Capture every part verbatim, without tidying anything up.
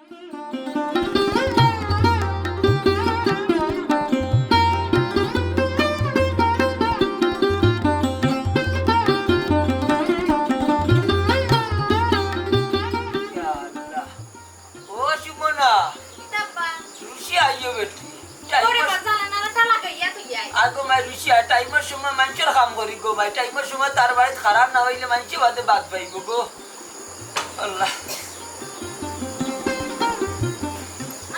ও সুমনা, কিতা আব্বা? রুশিয়া আইও বেটি। টাইম ওরে মশ-, বাবা, জ্বালা নাড়া টালা গাইয়া তুই আয়। আগো মাই রুশিয়া, টাইমর সময় মাইনষর কাম করি গো মাই, টাইমর সময় তার বাড়িত খারাপ না অইলে মাইনষে বাদে বাদ পাইবো গো। আল্লাহ।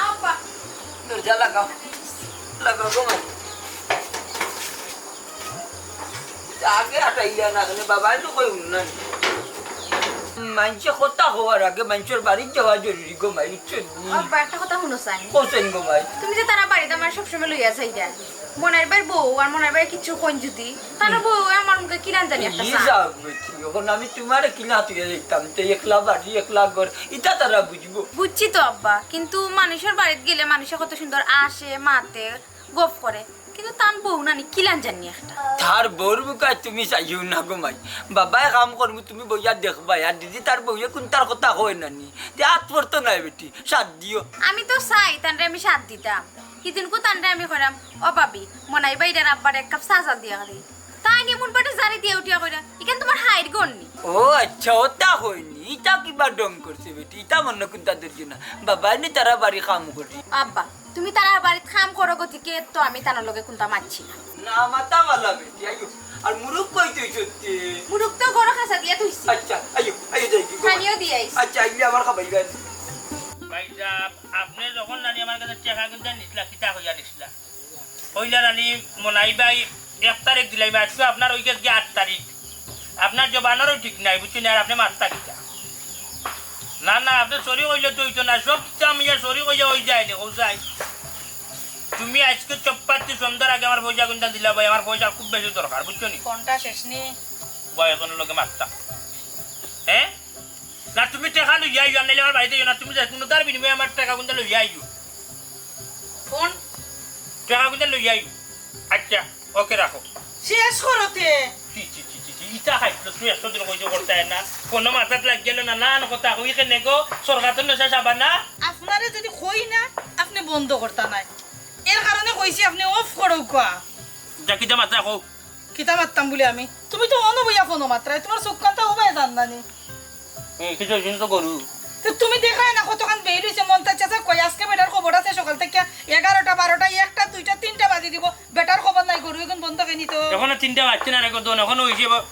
আব্বা। দরজা লাগাও। লাগাও গো মাই। আগে আটাইলা না কেনে বাবা, একটু কই উন্নয়ন। মাইনষে কথা কওয়ার আগে মাইনষর বাড়িত যাওয়া জরুরি গো মাই, বুঝছো নি? আব্বা, একটা কথা হুনো চাই। কোসেন গো মাই। তুমি যে তারা বাড়িত আমার সবসময় লইয়া যাইতা, মনাইর ভাইর বউ আর মনাইর ভাইর কিচ্ছু কইন যদি, তারা বউ আমার মুখে কিলান জানি একটা কি চা। যাও বেটি, এখন আমি তোমারে কিলা তুই যাইতাম, তে একলা বাড়ি, একলা ঘর, ইতা তারা বুঝবো। বুঝছি তো আব্বা, কিন্তু মানুষর বাড়িত গেলে মানুষে কত সুন্দর আসে, মাতে, গফ করে, কিন্তু তান বউ নানি কিলান জানি একটা। তার বউর মুখে তুমি চাইও না গো মাই। বাবায় কাম করমু, তুমি বইয়া দেখবায়, আর দিদি তার বউয়ে কুনতার কথা কয় নানি। তে আত পড়তো নায় বেটি, সাথ দিও। আমি তো চাই তানরে আমি সাথ দিতাম। হিদিনকু তানরে আমি কইরাম, "ও ভাবি, মনাই ভাইর আব্বারে এক কাপ চা দিয়া দে।" তাইন এমন বাটে জারি দিয়া উঠিয়া কইরা, "ইখান তুমার হাইর ঘর নি?" ও আচ্ছা, ওটা হয়নি। ইটা কিবা ঢং করছে বেটি, ইতা মনো কুনতা ধরছে না। বাবায় নি তারা বাড়ি কাম করি। আব্বা, তুমি তারা বাড়িত কাম করো গতিকে তো আমি তানর লগে কুনতা মাতছি না। না, মাতা বালা বেটি, আইও। আর মুরুক কই তুই সত্যি? মুরুক তো ঘরো খাসা দিয়া থইছি। আচ্ছা, আইও, আইও যাই কি? পানিও দিয়া আইছি। আচ্ছা, আইলে আমার খাবাই গান। ভাইসাব, আপনে যখন নানি আমার কাছে টেকা কুনতা নিছলা, কিতা কইয়া নিছলা? কইলা নানি, মনাই ভাই, এক তারিখ দিলাইমু, আইজকু আপনার অই গেছে গিয়া আট তারিখ। আপনার জবানরও ঠিক নাই, বুঝছইন নি? আর আপনে মাতরা কিতা? না, না, আপনে sorry কইলে তো অইতো না, সব কিতা আমি আর sorry কইয়া অই যায় নি, কও চাই। তুমি আইজকু চপ্পাতি সন্ধ্যার আগে আমার পয়সা কুনতা দিলাও ভাই, আমার পয়সার খুব বেশি দরকার, বুঝছো নি? ফোনটা শেষ নি? ভাই, এখনর লগে মাতরা। হ্যাঁ? না, তুমি টেকা লইয়া আইও, আর নাইলে আমার বাড়িত আইও না। তুমি যে কুনু তার বিনিময়ে আমার টেকা কুনতা লইয়া আইও। কোন? টেকা কুনতা লইয়া আইও। আচ্ছা, ওকে রাখো। শেষ করো তে। ছি, ছি, ছি, ছি, ছি, ইতা খাইছিল, তুই একশো দিন কইছো করতে হয় না। ফোনো মাথাত লাগি গেল না, না, না, কথা কই কেনে গো? সরকার তো নেশা সাবানা। আপনারে যদি কই না, আপনে বন্ধ করতা নায়। এর কারণে কইছি আপনে off করউক্কা। যা কিতা মাতরা কও। কিতা মাততাম বুলি আমি? তুমি তো অনো বইয়া ফোনো মাতরায়, তুমার চউখ কান্তা উবায় যার না নি? এই, কিছু জিনিস তো গরু। তো তুমি দেখায় না কতখান বেইল অইছে, মন্তাজ চাচা কই আইজকে বেটার খবর আছে সকাল থাকি এগারোটা, বারোটা, একটা, দুইটা, তিনটা বাজি দিবো, বেটার খবর নাই, গরু অখন বন্ধ কেনি তো। এখনো তিনটা বাজছে না রে গো, দন, এখনো অইছে বা-,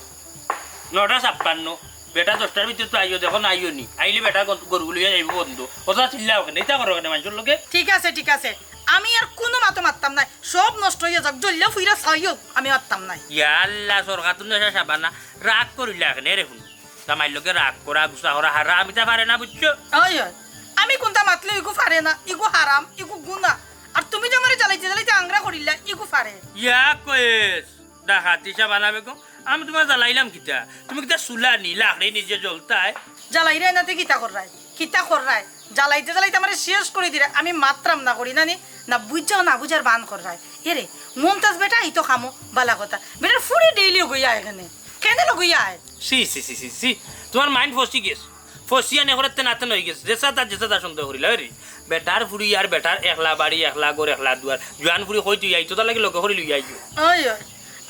নয়টা ছাপ্পান্ন। বেটা দশটার ভিতরে তো আইও, দেখো না আইও নি। আইলে বেটা গন-, গরু লইয়া যাইবো বন্ধ। অত চিল্লাও কেনে? ইতা করো কেনে মানষর লগে? ঠিক আছে, ঠিক আছে। আমি আর কুনু মাতো মাততাম নায়। সব নষ্ট অইয়া যাউক, জ্বলিয়া পুড়িয়া ছাই অউক, আমি মাততাম নায়। ইয়া আল্লাহ, সরকার তো নেশা সাবানা। রাগ করিলা কেনে রে হুনো? জামাইর লগে রাগ করা, গুসা করা হারাম, ইতা পারে না, বুঝছো? অয়, অয়। আমি কুনতা মাতলে ইগু পারে না, ইগু হারাম, ইগু গুনা। আর তুমি যে আমারে জ্বালাইতে জ্বালাইতে আংরা করিলা, ইগু পারে। ইয়া কইস, ডাকাতি সাবানা বেগম, আমি তুমারে জ্বালাইলাম কিতা? তুমি কিতা চুলা নি, লাকড়ি নিজে জ্বলতায়? জ্বালাইরায় না তে কিতা কররায়? কিতা কররায়? জ্বালাইতে জ্বালাইতে আমারে শেষ করি দিরায়, আমি মাতরাম না করি না নি, না বুঝাও না বুঝার বান কররায়। এরে, মন্তাজ বেটা, ই তো কামো বালা কথা। বেটার ফুড়ি daily লগইয়া আয় কেনে। কেনে লগইয়া আয়? ছি, ছি, ছি, ছি, ছি। তুমার mind ফসি গেছে। ফসিয়া নেকড়ের তেন আতেন অই গেছে। যেছা তার, যেছা তার সন্দেহ করিলা, ওরে। বেটার ফুড়ি আর বেটার একলা বাড়ি, একলা ঘর, একলা দুয়ার। জোয়ান ফুড়ি কই তুই আইতো, তার লাগি লগে করি লইয়া আইও। অয়, অয়।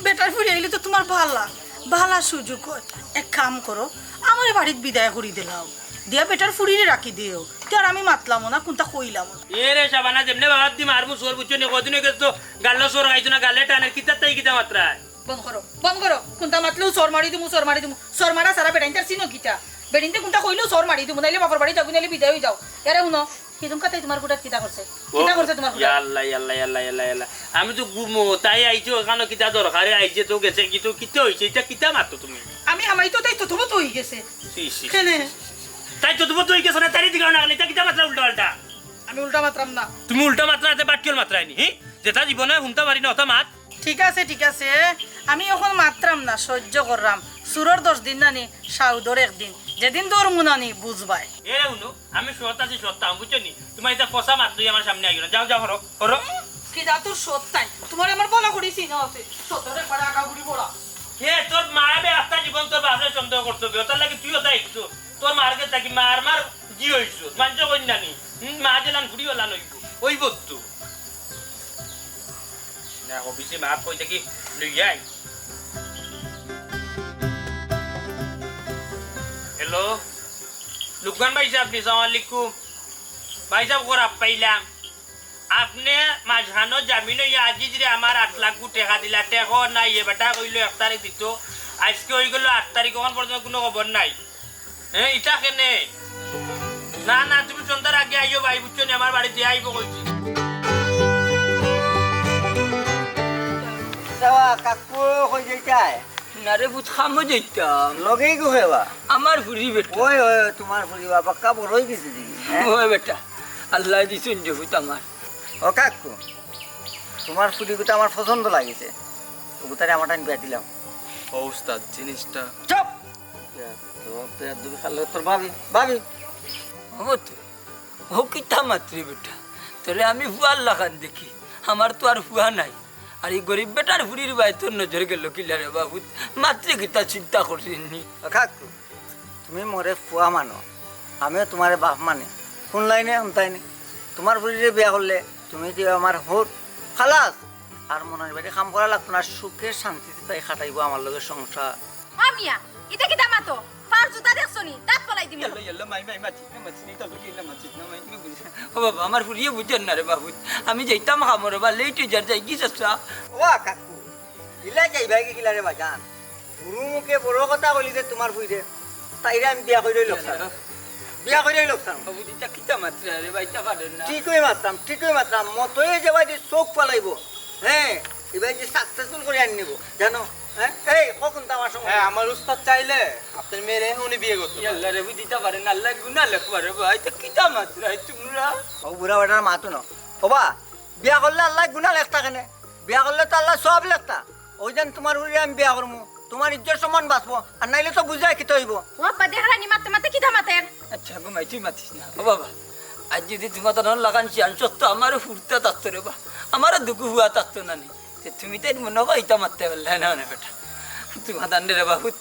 বেটার ফুড়ি আইলে তো তুমার বালা, বালা সুযোগ অয়। এক কাম করো, আমারে বাড়িত বিদায় করি দিলাও। দিয়া বেটার ফুড়িরে রাখি দিও। তে আর আমি মাতলামও না, কুনতা কইলামও না। এরে সাবানা, যেমনে বাবার দি মারমু চড়, বুঝছো নি? কদিন অই গেছে তো গালো চড় খাইছো না, গালে টানের, কিতার তাই কিতা মাতরায়? বন্ধ করো, বন্ধ করো। কুনতা মাতলেউ চড় মারি দিমু, চড় মারি দিমু। চড় মারা ছাড়া বেটাইনতার চিনো কিতা? বেটিন্তে কুনতা কইলেউ চড় মারি দিমু, নাইলে বাপর বাড়ি যাও, নাইলে বিদায় অই যাও। এরে হুনো, হিদুম কাতাই তুমার গুটাত কিতা করছে? ও, কিতা করছে তুমার গুটাত? ইয়া আল্লাহ, ইয়া আল্লাহ, ইয়া আল্লাহ, ইয়া আল্লাহ। আমি তো ঘুমো, তাই আইছে, অখানো কিতা দরকারে আইছে, তো গেছে কি, তো কিতা অইছে, ইতা কিতা মাতো তুমি? আমি হামাইতো তাই থতমত অই গেছে। ছি, ছি, ছি, কেনে? ছি, ছি, ছি। তাই থতমত অই গেছে না, তাইরে দিগাও না কেনে, ইতা কিতা মাতরায় উল্টা পাল্টা? আমি উল্টা মাতরাম না। তুমি উল্টা মাতরায় না, তে বাটকিওর মাতরায় নি, হি? যেতা জীবনে হুনতাম পারি না, অতা মাত। ঠিক আছে, ঠিক আছে, আমি অখন মাতরাম না, সইজ্য কররাম। চুরর দশ দিন না নি, সাউদর এক দিন, যেদিন ধরমু না নি, বুঝবায়। এরে হুনো, আমি সৎ আছি, সৎ থাকমু, বুঝছো নি? তুমার ইতা ফসা মাত লইয়া আমার সামনে আইও না। যাও, যাও, হরো, হরো। কিতা তোর সৎ নাই? তুমারে আমার বালা করি চিনা আছে। সৎর একবারে আগা ঘুরি পড়া। এ, তোর মা বে আস্তা জীবন তোর বাপরে সন্দেহ করতো বে। অতার লাগি তুইও তাই একটু। তোর মার গেছে থাকি মার মার কি অইছে? মানষে কইন না নি? হুম, মা যেলান ফুড়ি অলান অইবো। অইবো তো। না, অফিসে মাফ কই থাকি লইয়া আই। হ্যালো, লুকমান ভাইসাব নি? সালাম আলাইকুম। ভাইসাব, খবর পাইলাম। আপনে মাঝখানো জামিন অইয়া আজিজরে আমার আট লাখ গু টেকা দিলা, টেকা নাই, এ বেটা কইলো এক তারিখ দিতো, আইজকে অইগেলো আট তারিখ, অখন পর্যন্ত কুনু খবর নাই। হ্যাঁ, ইতা কেনে? না, না, তুমি সন্ধ্যার আগে আইও ভাই, বুঝছো নি? আমার বাড়িত আইবো কইছি। দাওয়া, কাকু, কই যাইতায়? না রে পুত, কামো যাইতাম। লগেই গু হেবা? আমার ফুড়ি বেটা। ওই, ওই, ওই, তুমার ফুড়ি বা, বাক্কা বড় অইগেছে দেখি, হ্যাঁ? ওই বেটা, আল্লায় দিছইন যে পুত আমার। ও কাকু, তুমার ফুড়িগুতা আমার পছন্দ লাগিছে। অগুতারে আমার টাইন বিয়া দিলাম। ও উস্তাদ, জিনিসটা চুপ! ইয়া, তো, তো, দুবি খালে তোর ভাবি, ভাবি। ও তো, ও কিতা মাতরে বেটা? তোরে আমি ফুয়ার লাখান দেখি, আমার তো আর ফুয়া নাই। আর ই গরিব বেটার ফুড়ির বায় তোর নজর গেলো কিলা রে বাফুত? মাতরে কিতা চিন্তা করছস নি? ও কাকু, তুমি মোরে ফুয়া মানো, আমিও তুমারে বাফ মানি। কোন লাইনে, কোন লাইনে? তুমার ফুড়িরে বিয়া করলে তুমি দিবায় আমার হুট, খালাস। আর মনর বাড়ি কাম করা লাগতো না, সুখে শান্তিতে তাই কাটাইবো আমার লগে সংসার। ও মিয়া, ইতা কিতা মাতো? ফার জুতা দেখছো নি? দাঁত ফালাই দিমু। ইয়াল্লা, ইয়াল্লা, মাই, মাই, মাতিস না, মাতিস না, ইতা লোকে ইলা মাতিস না, মাই, তুমি বুঝিস না। ও বাবা, আমার ফুড়িয়ে বুঝের না রে বাফুত। আমি যাইতাম কামো রে বা, লেট অই যার, যাইগি চাচা। ও কাকু, ইলা যাইবায়গি কিলা রে বাজান? গুরু মুখে বড় কথা কইলি যে তুমার ফুড়িরে, তাইরে আমি বিয়া করিয়া লইলাম। বিয়া করিয়া লইলাম। বাবু, ইতা কিতা মাতরা রে বা, ইতা পারের না। ঠিকই মাতরাম, ঠিকই মাতরাম। মতয়ে যে বায়দি চউখ ফালাইবো, হ্যাঁ, ইবায়দি successful করিয়া আনিবো, জানো? হ্যাঁ? এই, কখন তো আমার সময়? হ্যাঁ, আমার উস্তাদ চাইলে আপনার মেয়েরে এখনই বিয়া করতো পারে। ইয়াল্লা রে, বুঝ দিতা পারে না, আল্লায় গুনা লেখবা রে বা, ইতা কিতা মাতরা তুমরা? ও বুড়া বেটার মাতো না। ও বা, বিয়া করলে আল্লায় গুনা লেখতা কেনে? বিয়া করলে তো আল্লায় সওয়াব লেখতা। ওই যেন তুমার ফুড়িরে আমি বিয়া করমু, তুমার ইজ্জত সম্মান বাঁচবো, আর নাইলে তো বুঝায় কিতা অইবো। ও আব্বা, দেখরায়নি মাততে মাততে কিতা মাতের? আচ্ছা গো মাই, তুই মাতিস না। ও বাবা, আইজ যুদি তুমার তানর লাখান শিয়ান শক্ত আমারে ফুরতা থাকতো রে বা, আমারে দুগু ফুয়া থাকতো না নি, তে তুমি তাইন মনো কয় ইতা মাততে পারলায় না নে বেটা। তুমার তানরে রে বাফুত,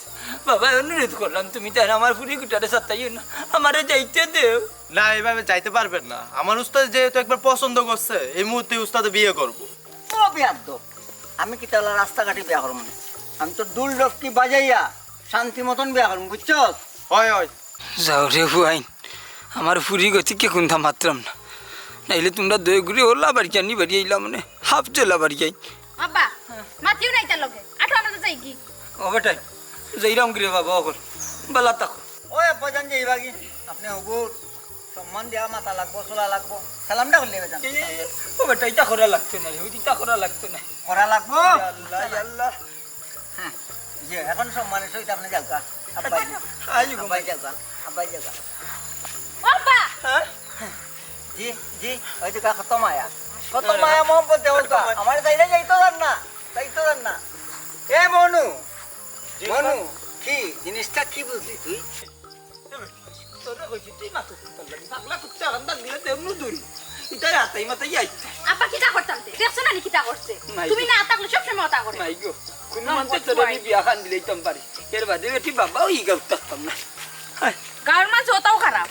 বাবা, অনুরোধ করলাম, তুমি তাইন আমার ফুড়িগুতারে সাতাইও না, আমারে যাইতে দেও। না, এইভাবে যাইতে পারবেন না। আমার উস্তাদ যেহেতু একবার পছন্দ করছে, এই মুহূর্তে উস্তাদে বিয়া করবো। ও বেয়াদ্দপ, আমি কিতা অলা রাস্তাঘাটে বিয়া করমু নি? আমি তো ঢুল ডফকি বাজাইয়া শান্তি মতন বিয়া করমু, বুঝছস? অয়, অয়। যাও রে ফুয়াইন, আমার ফুড়ি গতিকে কুন্তা মাতরাম না, নাইলে তুমরা দয়া করি অলা বাড়ি জানি বাড়ি আইলাম মানে, হাফ জেলা বাড়ি যাই। আব্বা, মাতিও না ইতার লগে, আটো আমরা যাইগি। ও বেটাইন, যাইরাম গি রে বাবা, অকল বালা থাকো। ওই আব্বা জান যে ইবাগি, আপনে হবুর সম্মান দিয়া মাতা লাগবো, চলা লাগবো। সালামটা করলে বেজান। এ, এ, এ, ও বেটা, ইতা করা লাগতো না রে, ইতা করা লাগতো না। করা লাগবো? ইয়া আল্লাহ, ইয়া আল্লাহ। হ্যাঁ, জি, এখন সম্মানের সহিত আপনে যাউক্কা। আব্বাই জি। I go. আব্বাই যাউক্কা, আব্বাই যাউক্কা। ও আব্বা! হ্যাঁ? জি, জি, ওই তো কত মায়া। কত হ্যাঁ। মায়া মহব্বত দেওয়ার কত মায়া। আমার যাইলে যাইতো জান না, যাইতো জান না। এ মনু, জি, মনু, কি জিনিসটা কি বুঝলি তুই? এ বেটা, তোরে কইছি, তুই মাতস কিতার লাগি? পাগলা কুত্তা, আন্দাজ দিলে তেমন দূর। ইতাই আতাই মাতাই আইতা। আপা, কিতা করতাম তে? দেখছো না নি কিতা করছে? নাই তুমি গো। না আতা করলে সব সময় আতা করে। নাই গো, কুনু মন্তে তোরে আমি বিয়া খান দিলাইতাম পারি। এর বাদে বেটি বাবা অই গাউত থাকতাম না। হায়। গাউর মাঝে অতাও খারাপ।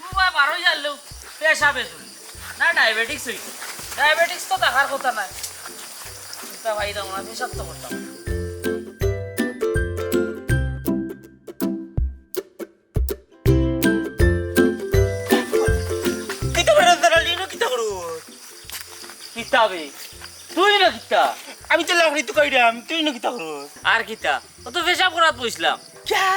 বাবা, বারোই জানলেও পেশাবে চলি। না, ডায়াবেটিক্স হইছে। ডায়াবেটিক্স তো থাকার কথা নায়। এটা ভাই, দাও না, পেশাব তো করতাম। কিতা বেটা, দাঁড়ালি না, কিতা করো? কিতা বে? তুই না কিতা? আমি তো লাকড়ি তো কইরাম, তুই না কিতা করো? আর কিতা? ও তো পেশাব করাত বইছলাম। ক্যা?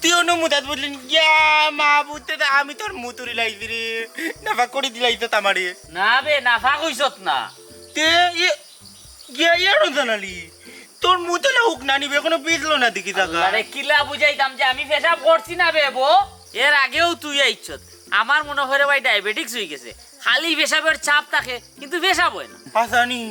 তুই অনো মুতাত বললেন, ইয়া মাবুদ, তে আমি তোর মুতুরি লাইছি রে। নাফাক করি দিলাইছত আমারে। না বে, নাফাক অইছত না। তে ইয়ে, ইয়া, ইয়া রমজান আলী, তোর মুতে না হুক না নিবে, কোনো বিজলো না দেখি থাকা। আরে কিলা বুঝাইতাম যে আমি পেশাব করছি না বে বো। এর আগেও তুই আইছত। আমার মনে হয় রে ভাই ডায়াবেটিক্স হয়ে গেছে। খালি পেশাবের চাপ থাকে, কিন্তু পেশাব হয় না। হাসানি,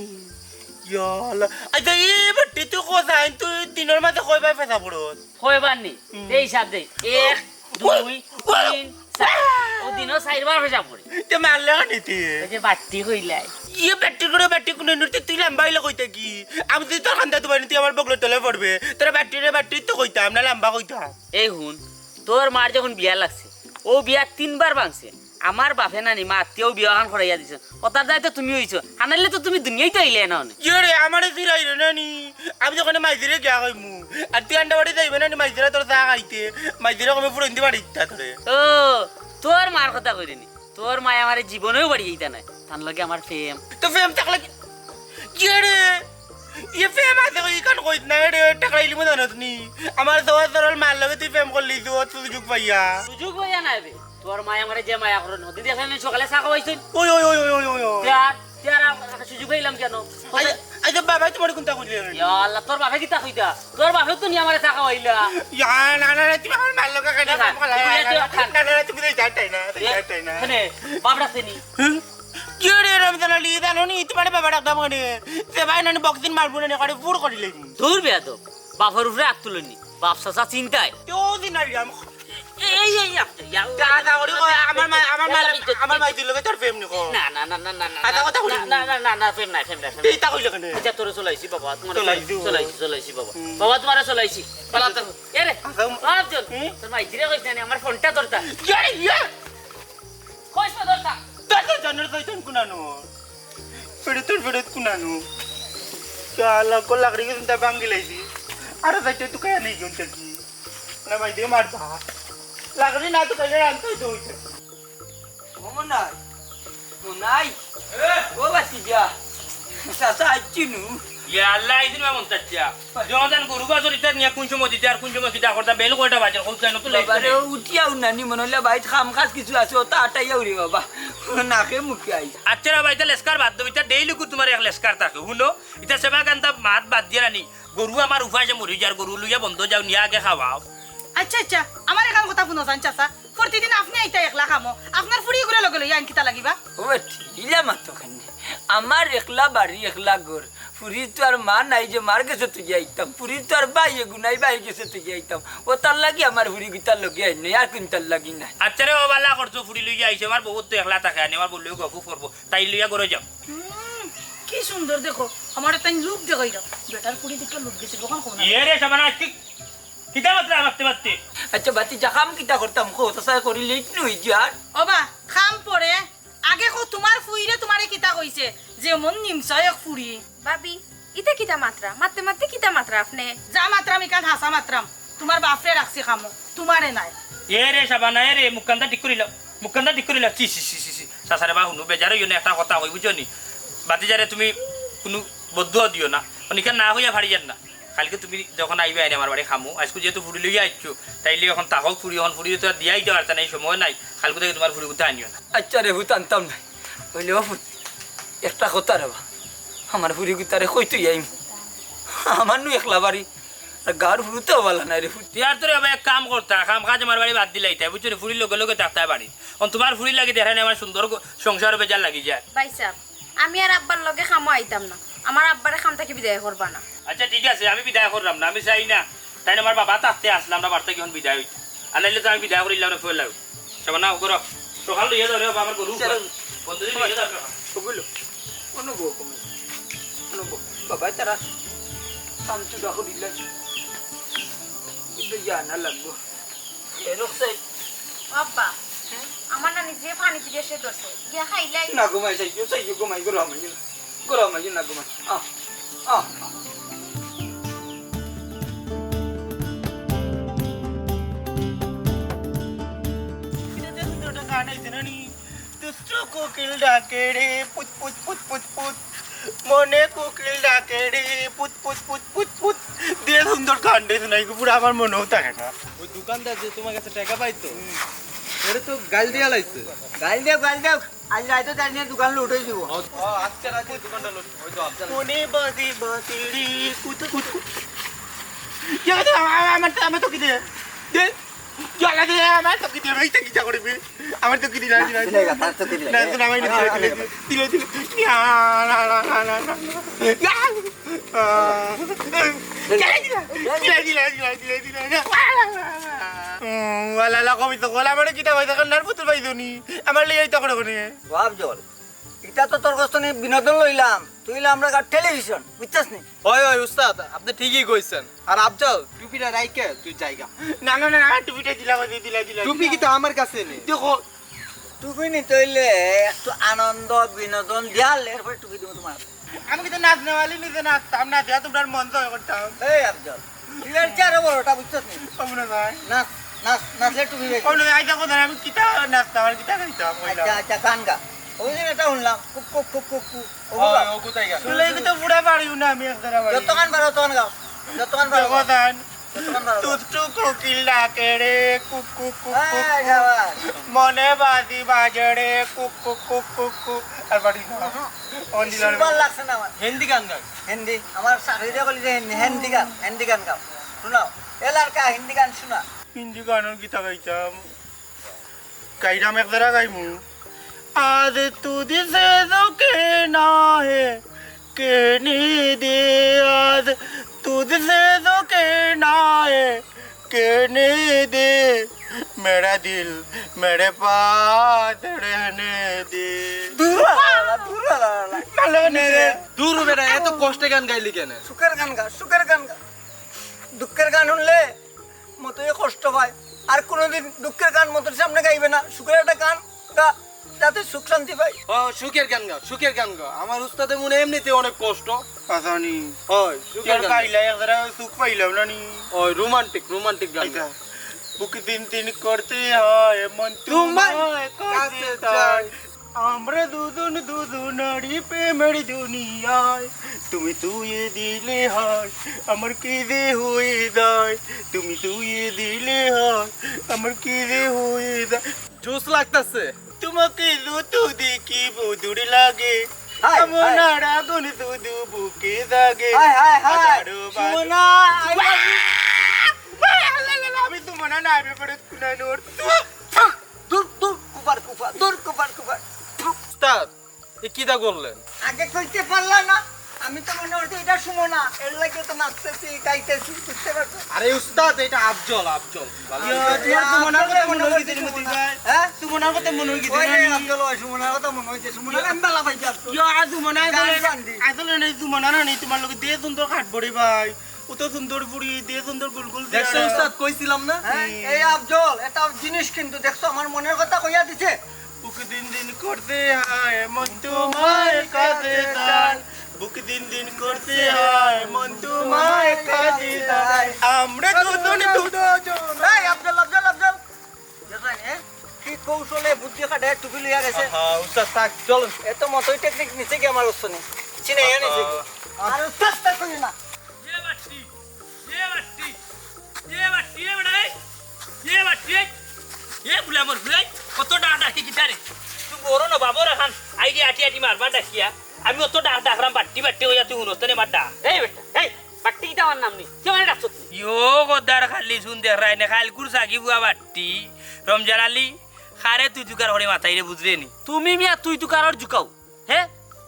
ইয়া আল্লাহ। আচ্ছা, এই বেটি তুই কোথায়? তুই দিনের মাঝে কয়বার পেশাব করস? কয়বার নি? হুম। এই হিসাব দেই। এক, দুই, তিন, চার। ও দিনো চাইরবার পেশাব করে। তে মারলে কেনে তে? ওই যে বাট্টি কইলাই। ইয়ে বাট্টি করে বাট্টি কোন নুরতে তুই লাম্বা অইলে কইতে কি? আমি যদি তোর কান্দাত উবাই নি, তুই আমার বগলর তলে পড়বে। তোরা বাট্টি রে বাট্টি তো কইতাম না, লাম্বা কইতাম। এই হুন, তোর মার যখন বিয়া লাগছে, অউ বিয়া তিনবার ভাঙছে। আমার বাপে নানি মা আত্মীয় বিয়া খান করাইয়া দিছে। অতার দায় তো তুমি অইছো, হানাইলে তো তুমি দুনিয়াইত আইলে না অনে। ইয়ে রে, আমারে জিরাই রে নানি। আমি যখন মাইজিরে গিয়া কইমু, আর তুই আন্ডা বাড়ি যাইবে নানি, মাইজিরা তোর চা খাইতে, মাইজিরা কমে ফুরন দি বাড়ি ইত্যা তোরে। ও, তোর মার কথা কইরে নি। তোর মায় আমারে জীবনেও বাড়ি যাইতা নায়। তার লগে আমার প্রেম। তো প্রেম থাকলে কি? ইয়ে রে, ইয়ে প্রেম আছে কই, ইখান কইত না রে, টাকলা ইলিমো জানত নি। আমার সহজ সরল মার লগে তুই প্রেম করলি, তুই অত সুযোগ পাইয়া। সুযোগ পাইয়া নায় বে। তোর মায় আমারে যে মায়া করইন, হদি দেখলে নি সকালে চা খাওয়াইছইন। ওই, ওই, ওই, ওই, ওই, ওই, ওই। তে আর, তে আর আ-, সুযোগ পাইলাম কেনে? আই, আই তো বাবাই তোমার কোনটা কইলে? ইয়া আল্লাহ, তোর বাপে কিতা কইতা? তোর বাপে তো নি আমারে চা খাওয়াইলা। ইয়া, না, না, না, তুমি আমার মার লগে কেনে কি খা? প্রেম করলা? তুমি না, না, না, না, তুমি তো যাইতাই না, তুমি এ, যাইতাই না। কেনে? বাপ ডাকছে নি? হুম? কি রে রমজান আলী, জানো নি, তোমার বাবা ডাকতাম কেনে? সে ভাই নানি বক্সিং মারবো না, করে ফুর করি লইবো। দূর বেয়াদব, বাপর উপরে আত তুলনি, বাপ চাচা চিন্তায়। কেউ দিন আর এই, এই, এই, আপনি, ইয়া আল্লাহ। দাদা, ওরে কয়, আমার মা-, আমার মা-, আমার মাইজির লগে তোর প্রেম নি কো? না, না, না, না, না, না, হাছা কথা কইলি না, নি? না, না, না, না, প্রেম নাই, প্রেম নাই, প্রেম নাই। এইটা কইলে কেনে? আচ্ছা, তোরে চলাইছি বাবা, তোমারে চলাইছি। চলাইছি, চলাইছি বাবা। হুম। বাবা, তোমারে চলাইছি। পালা তো। এ রে, আচ্ছা। আফজল, হুম? তোর মাইজিরে কইছ না নি, আমার ফোনটা ধরতা। ইয়া, ইয়া। কইছ না ধরতা। ধরতা, জানোর কইছন কুনানো। ফেরত, ফেরত কুনানো। শালা, কো লাকড়ি গেছন তা ভাঙ্গি লাইছি। আরো যাইতে তুকাইয়া নেই গেছন কি? না, মাইজিরে মারতা। লাকড়ি না তুকাইলে রানতে হইতো হইতো। ও মনাই, মনাই। এ? ও ভাতিজা, চাচা আইছি নু। ইয়া আল্লাহ, আইছি নু মন চাচা। যখন গরু বাছুর ইতা নিয়া কোন সময় দিতে আর কোন সময় কিতা করতা, বেল কয়টা বাজে, কও চাই না তো লেট বাবারে, করে। ও উঠিয়াও না নি, মনে অইলে বাড়িত কাম কাজ কিছু আছে, অতা আটাইয়াও রে বাবা। নাকে মুখে আই। আচ্ছা রে বাবা, ইতা লেস্কার বাদ দেও, ইতা ডেইলি কু তোমার এক লেস্কার থাকে, হুনো? ইতা সেবা কান্তা মাত বাদ দিয়া রানি। গরু আমার উপাসে মরি যার, গরু লইয়া বন্ধ যাও, নিয়া আগে খাওয়াও। আচ্ছা, আচ্ছা, আমার এখান কথা হুনো যান চাচা, প্রতিদিন আপনে আইতা একলা কামো, আপনার ফুড়ি গুরে লগে লইয়া আইন কিতা লাগিবা? ও বেটি, ইলা মাতো কেনে? আমার একলা বাড়ি, একলা ঘর, ফুড়ি তো আর মা নাই যে মার গেছে তুই আইতাম, ফুড়ি তো আর ভাই এগু নাই, ভাই গেছে তুই আইতাম, অতার লাগি আমার ফুড়ি গুতার লগে আইন নাই, আর কুনতার লাগি নাই। আচ্ছা রে, ও বালা করছো, ফুড়ি লইয়া আইছে, আমার বউ তো একলা থাকে, আনি আমার বউ লইয়া গফু করবো, তাই লইয়া ঘরে যাও। হুম, কি সুন্দর দেখো, আমার তাই লুক দেখাইরা, বেটার ফুড়ি দেখে লুক গেছে, কখন কখন ইয়ে রে, সাবানা, আজকে কিতা মাতরা মাততে মাততে? আচ্ছা, বাতি যা কাম কিতা করতাম, কও, তা সাই করি লেট নই যার। ও বা, কাম পরে, আগে কও, তোমার ফুইরে তোমারে কিতা কইছে, যে মন নিমসায় এক ফুড়ি? ভাবি, ইতা কিতা মাতরা? মাততে মাততে কিতা মাতরা আপনে? যা মাতরাম, ইখান হাছা মাতরাম। তোমার বাপরে রাখছি কামো, তোমারে নায়। এ রে, সাবানা, এ রে, মুখখানটা ঠিক করিল, মুখখানটা ঠিক করিল। ছি, ছি, ছি, ছি, ছি। চাচারে বা হুনো, বেজার অইও না, একটা কথা কই, বুঝছো নি? বাতি যারে তুমি কুনু বদদোয়া দিও না, অনিকা না হইয়া ফাড়ি যান না। কালকে তুমি যখন আইবে আইন আমার বাড়ি খামু, আজকে যেহেতু ফুড়ি লইয়া আইছো, তাইলে এখন তাহক ফুড়ি, এখন ফুড়ি তো আর দিয়াই দেওয়ার তা নাই, সময় নাই, কালকে থেকে তোমার ফুড়ি কোথায় আনিও না। আচ্ছা রে পুত, আনতাম নাই। অইলে ও পুত, একটা কথা রে বা, আমার ফুড়ি গুতারে কই তুই আইম? আমার নু একলা বাড়ি, আর গাঁর ফুড়িতেও বালা নাই রে পুত। তুই আর তোরে বাবা এক কাম করতা, কাম কাজ আমার বাড়ি বাদ দিলাইতাই, বুঝছো নি? ফুড়ির লগে লগে থাকতাই বাড়ি। এখন তোমার ফুড়ি লাগি দেখা নাই আমার সুন্দর গ-, সংসার বেজার লাগি যায়। ভাই সাহেব, আমি আর আব্বার লগে কামো আইতাম না। আমার আব্বারে কাম থাকি বিদায় করবা না। আচ্ছা, ঠিক আছে, আমি বিদায় করলাম না, আমি চাই না। তাই না, আমার বাবা থাকতে আসলাম না, বাড়িতে কিখন বিদায় হইতে। আর নাইলে তো আমি বিদায় করিলাম না, ফেলাও। সব না করো, সকাল লইয়া যাও রে বাবা, আমার গরু চলো। বন্ধ দিয়ে লইয়া যাও। ওগুলো, কোনো বউ কমে, কোনো বউ। বাবা, তারা শান্ত দেখো দিলে। কিন্তু জানা লাগবো। এ রোকসাই। আব্বা, হুম? আমার নানি যে পানি পিঠা সে ধরছে, গিয়া খাইলাই। না ঘুমাই, চাই, চাই, ঘুমাই, গরম হয়ে গেল। গরম হয়ে গেল, না ঘুমাই। আহ, আহ। এটা দেখুন তো, ওটা গান আইছে না নি? দুষ্টু কোকিল ডাকে রে, পুত, পুত, পুত, পুত, পুত। মনে কোকিল ডাকে রে, পুত, পুত, পুত, পুত, পুত। দিয়ে সুন্দর গান দিয়েছে না, এগুলো পুরো আমার মনেও থাকে না। ওই দোকানদার যে তোমার কাছে টাকা পাইতো, ওরে তো গাল দিয়া লাইছে। গাল দেও, গাল দেও। আজ রাইতো তার নিয়ে দোকান লুট হয়ে দিব। ও, আজকে রাতে দোকানটা লুট, ওই তো আফজাল। কোনে বাজে বাঁশিরি, কুত, কুত, কুত। ইয়ে, আমার, আমার, আমার তো কি দে? দে। ইয়ালা দে, আমার চকি দিলে, এই চকি যা করবি। আমার চকি দিলে, দিলে। দিলে গা, তার চকি দিলে। না, না, আমার দিলে, দিলে, দিলে, দিলে। ইয়া, না, না, না, না, না, না। ইয়া। আহ। দিলে, দিলে, দিলে, দিলে, দিলে, দিলে। উম, ওয়ালা, লা, কবি তো, ওয়ালা, আমার কিতা ভাই, তখন নার পুতুল ভাই দুনি। আমার লিয়ে এই তখন ওখানে। ও আফজল, ইটা তো তোর কাছ থনে বিনোদন লইলাম, তুই অইলে আমরার টেলিভিশন, বুঝছস নি? হয়, হয়, উস্তাদ, আপনে ঠিকই কইছইন। আর আফজল, টুপিটা রাইখা তুই জাগা। না, না, না, না, টুপিটা দিলা, দিলা, দিলা, দিলা। টুপি কিতা আমার কাছে নি? দেখো, টুপি নিতে অইলে একটু আনন্দ বিনোদন দিয়া লে, এরপরে টুপি দিমু তুমার। আমি কিন্তু নাচ নেওয়ালি নিজে নাচতাম না, দিয়া তুমরার মন জয় করতাম। এই আফজল, তুই এর চেয়ে আরো বড়টা, বুঝছস নি? কমনে ভাই। নাচ, নাচ, নাচলে টুপি বেশি। কমনে ভাই, আইতা কথা আমি কিতা নাচতাম, আর কিতা গাইতাম, কইলাম। আচ্ছা, আচ্ছা, গান গা। ওই দিন এটা শুনলাম, কুক, কুক, কুক, কুক, কুক। ও বাবা। ও কোথায় গেল? তুলে কিন্তু বুড়া পারিও না আমি একদারা বাড়ি। যতক্ষণ পারো, ততক্ষণ গাও। যতক্ষণ পারো। জগদান, যতক্ষণ পারো। তুতু কোকিল ডাকে রে, কুক, কুক, কুক, কুক, এই, কুক। শাবাশ। মনে বাজি বাজে রে, কুক, কুক, কুক, কুক, কুক। আর পারি না। অন দিলাম। সুপার লাগছে না আমার। হিন্দি গান গাই। হিন্দি, আমার চাকরিটা করলি যে হিন্দি, হিন্দি গান, হিন্দি গান গাও। শোনাও। এ লড়কা, হিন্দি গান শোনা। হিন্দি গানর কিতা গাইতাম? গাইরাম একদারা গাইমু। आज तुझसे जो कहना है, कहने दे। आज तुझसे जो कहना है, कहने दे। मेरा दिल मेरे पास रहने दे। দূর আলা, দূর আলা। ভালো নি রে। দূর বেটা, এত কষ্টে গান গাইলি কেনে? সুখের গান গা, সুখের গান গা। দুঃখের গান শুনলে মতোই কষ্ট পায়। আর কোনোদিন দুঃখের গান মতোর সামনে গাইবে না। সুখের একটা গান গা, যাতে সুখ শান্তি পাই। ও, সুখের গান গাও, সুখের গান গাও। আমার উস্তাদে মনে এমনিতে অনেক কষ্ট। আসানি। হয়, সুখের তোর গান। গাইলে একদারা সুখ পাইলাম না নি। ওই রোমান্টিক, রোমান্টিক গান আচ্ছা। গাও। বুক দিন দিন করতে হয়, মন তোমার তোমায় কাছে কাছে চায়। আমরা দুজন দুজনারই প্রেমের দুনিয়ায়, তুমি শুয়ে দিলে হয়, আমার কি যে হয়ে যায়, তুমি শুয়ে দিলে হয়, আমার কি যে হয়ে যায়। জুস লাগতাছে। তোমাকে যত দেখি মধুর লাগে, হায়, এমন হায়। আর আগুন শুধু বুকে জাগে। হায়, হায়, হায়। হাজারো বার- সুমনা, I love you। ভাই, আল্লাহ, আল্লাহ, আল্লাহ, আমি সুমনা না, আমি পরে কুনানোর। দূর, দূর, কুফার, কুফার, দূর, কুফার, কুফার। উস্তাদ, এ কিতা করলেন? আগে কইতে পারলা না, আমি তো মনে করছি এটা সুমনা, এর লাগি তো নাচতেছি, গাইতেছি, বুঝতে পারছো? আরে উস্তাদ, এটা আফজল, আফজল। ভালো ইয়া, আছেন? তোমার সুমনার কথা মনে হইছে সুমনা। মতি ভাই। হ্যাঁ? সুমনার কথা মনে হইছে ওই না রে, নি? আফজল ভাই, সুমনার কথা মনে হইছে, সুমনা আমি বালা পাইছি আফজল। ইয়া, আজ সুমনা আসলে, গান শান্তি। আসলে নাই সুমনা না নি, তোমার লগে দে সুন্দর খাট বড়ি ভাই। ও তো সুন্দর ফুড়ি, দে সুন্দর গুলগুল দেখছো চেহারা। উস্তাদ, কইছিলাম না? হ্যাঁ? এই আফজল, এটা জিনিস কিন্তু দেখছো, আমার মনের কথা কইয়া দিছে। বুক দিন দিন করতে হয়, মন তোমায় কাছে চায়। বুক দিন দিন করতে হয়, মন তোমায় কাছে চায়। আমরা দুজন দুজন। এই আফজল, আফজল, আফজল। দেখলেন, এ? কি কৌশলে বুদ্ধি খাটে টুপি লইয়া গেছে। হ্যাঁ, উস্তাদ, থাক, চলো। এত মতই টেকনিক নিছে কি আমার উস্তাদ নেই? চিনে গিয়া নিছে কি? আর উস্তাদ তা করি না। এ বাট্টি, এ বাট্টি, এ বাট্টি, এ বেটা, এই, এ বাট্টি, এই, এ বুলে আমার বুলে, কত ডাক ডাকি কিতা রে? তুই বড় না বাবর এখন, আইডি আটি আটি মারবা ডাকিয়া। আমি অত ডাক ডাকরাম বাট্টি বাট্টি কইয়া তুই হুনস নি আমার ডাক। এই বেটা, এই, বাট্টি কিতা আমার নাম নি? তুই আমারে ডাকছত নি? ইয়ো গদার খালি শুন দেখ রাইনে, খাইলকুর সাকি বুয়া বাট্টি, রমজান আলী, খারে তুই তুকার করে মাথায় রে বুঝরে নি? তুমি মিয়া তুই তুকারর জুকাও। হে,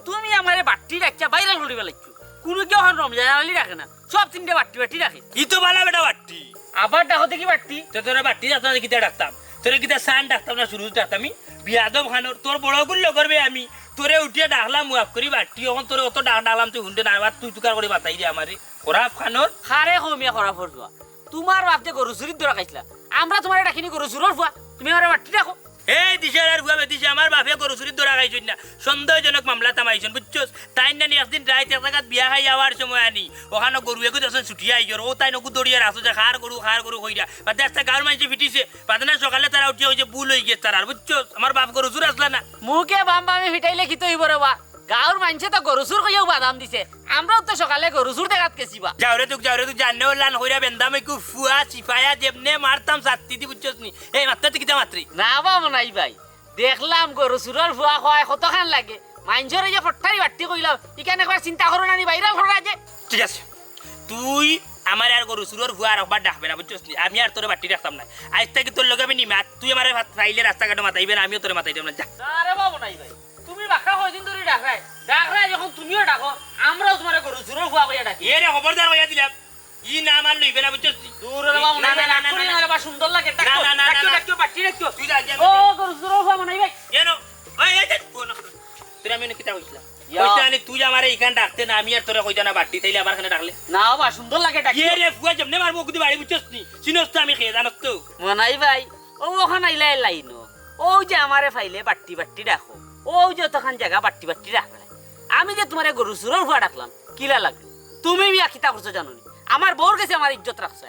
তুমি আমারে বাট্টি ডাকিয়া ভাইরাল করিবা লাগছো। কুনু কেউ অখন রমজান আলী ডাকে না, সব তিনটা বাট্টি বাট্টি ডাকে। ই তো বালা বেটা বাট্টি। আবার ডাকো দেখি বাট্টি। তো তোরে বাট্টি ডাকতাম না, কিতা ডাকতাম? তোরে কিতা সান ডাকতাম না, শুরু ডাকতাম আমি? বিয়াদব খানোর, তোর বড় গুল লগর বে আমি। তোরে উঠিয়া ডাকলাম, মাফ করি বাট্টি, অখন তোরে অত ডাক ডাকলাম, তুই হুনতে না, আবার তুই তুকার করে বাতাই দে আমারে। খরাপ খানোর। খারে কমিয়া খরাপ হরজুয়া। তোমার বাপ যে গরু চুরির ধরা খাইছিলা, আমরা তোমারে ডাকিনি গরু চুরর ফুয়া, তুমি আমারে বাট্টি ডাকো। এই দিশার আর ফুয়া বেদিশা, আমার বাপে গরু চুরির ধরা খাইছইন না, সন্দেহজনক মামলা তামাইছইন, বুঝছস? তাইন নানি একদিন রাইত এক জাগাত বিয়া খাই আওয়ার সময় আনি, অখানো গরু এগু দেখছইন ছুটিয়া আইগর, ও তাইন অগু দড়িয়া রাখছো যে খার গরু, খার গরু কইরা, বা দেখতা গাঁওর মাইনষে ফিটিছে, বাদে না সকালে তারা উঠিয়া কইছে ভুল অইগেছে তারার, বুঝছস? আমার বাপ গরু চুর আছলা না। মুখে বাম বামে ফিটাইলে কিতা অইবো রে বা? গাঁওর মাইনষে তো গরু চুর কইয়াউ বাদাম দিছে, আমরাও তো সকালে গরু চুর দেখাত গেছি বা। যাও রে তুক, যাও রে তুক, জানে ও লান কইরা বেন্দাম একু ফুয়া চিপায়া যেমনে মারতাম ছাত্তি দি, বুঝছস নি? এই মাততে তুই কিতা মাতরে? না বা মনাই ভাই, দেখলাম গরু চুরর ফুয়া কয় কতখান লাগে। মাইনষর অইয়া ফট্টারি বাট্টি কইলাম, ইখান একবার চিন্তা করো না নি, ভাইরাল করো না যে। ঠিক আছে, তুই আমারে আর গরু চুরর ফুয়া আর একবার ডাকবে না, বুঝছস নি? আমি আর তোরে বাট্টি ডাকতাম না। আইজ থাকি তোর লগে আমি নিমাত, তুই আমারে ফাইলে রাস্তাঘাটো মাতাইবে না, আমিও তোরে মাতাইতাম না, যা। আরে বাবু নাই ভাই, তুমি বাক্কা কয়দিন ধরি ডাকরায়, ডাকরায় যখন তুমিও ডাকো, আমরাও তুমারে গরু চুরর ফুয়া কইয়া ডাকি। এরে খবরদার কইয়া দিলাম, ই নাম আর লইবে না, বুঝছস নি? দূর রে বাবু, না, না, না, না, না, না, না। না, বা সুন্দর লাগে, ডাকো, না, না, না, ডাকো, না, না। ডাকো, বাট্টি ডাকো। তুই যা, যা, ও, যা। গরু চুরর ফুয়া মনাই ভাই। কেন? ওই, এই যে, ও না। তোরে আমি অনো কিতা কইছিলাম? ইয়া। কইতে আনি তুই আমারে ইখান ডাকতে না, আমি আর তোরে কইতাম না বাট্টি, তাইলে আবার কেনে ডাকলে? না বা সুন্দর লাগে, ডাকো। ইয়ে রে, ফুয়া যেমনে মারমু, ওগুদি বাড়ি বুঝছস নি? চিনস তো আমি খেয়ে জানস তো। মনাই ভাই, ও ওখান আইলা এ লাইনো। ও যে আমারে ফাইলে বাট্টি বাট্টি ডাকো। ও যে অতখান জাগা বাট্টি বাট্টি ডাকো না। আমি যে তুমারে গরু চুরর ফুয়া ডাকলাম, কিলা লাগলো? তুমি মিয়া কিতা করছো জানো নি? আমার বউর গেছে আমার ইজ্জত রাখছো।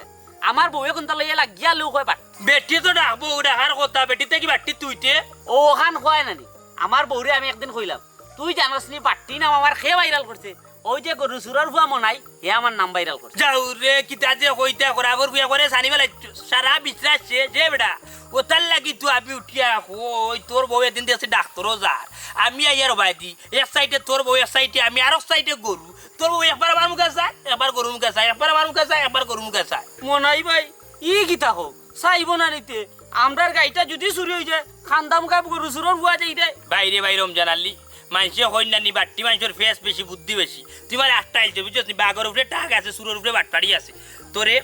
আমার বউয়ে কুন্তা লইয়া লাগিয়া লুক অয় বাট্টি। বেটি তো ডাকবো, ডাকার কথা, বেটি থাকি বাট্টি তুইতে। ও ওখান কয় না নি? আমার বউরে আমি একদিন কইলাম, তুই জানস নি বাট্টি নাম আমার কে ভাইরাল করছে? ওই যে গরু চুরর ফুয়া মনাই, হে আমার নাম ভাইরাল করছে। যাও রে, কিতা যে কইতা খরাবর ফুয়া করে সানি বেলা সারা বিচরা শেষ, যে বেটা। ওতার লাগি তো আমি উঠিয়া কই, তোর বউ এদিন দেখছি ডাক্তরও যার। আমি আইয়ার বায়দি, এক সাইডে তোর বউ, এক সাইডে আমি, আর এক সাইডে গরু। তোর বউ একবার আমার মুখে চায়, একবার গরুর মুখে চায়, একবার আমার মুখে চায়, একবার গরুর মুখে চায়। মনাই ভাই, ই কিতা কও? চাইবো না নিতে। আমরার গাড়িটা যদি চুরি অই যায়, খান্দাম খাব গরু চুরর ফুয়া যাই রে। বাইরে ভাই রমজান আলী, মানষে কইন না নি, বাট্টি মানষর ফেস বেশি, বুদ্ধি বেশি। তুমার একটা আইলছে, বুঝছস নি? বাঘর উপরে টাক আছে, চুরর উপরে বাটপারি আছে। তোরে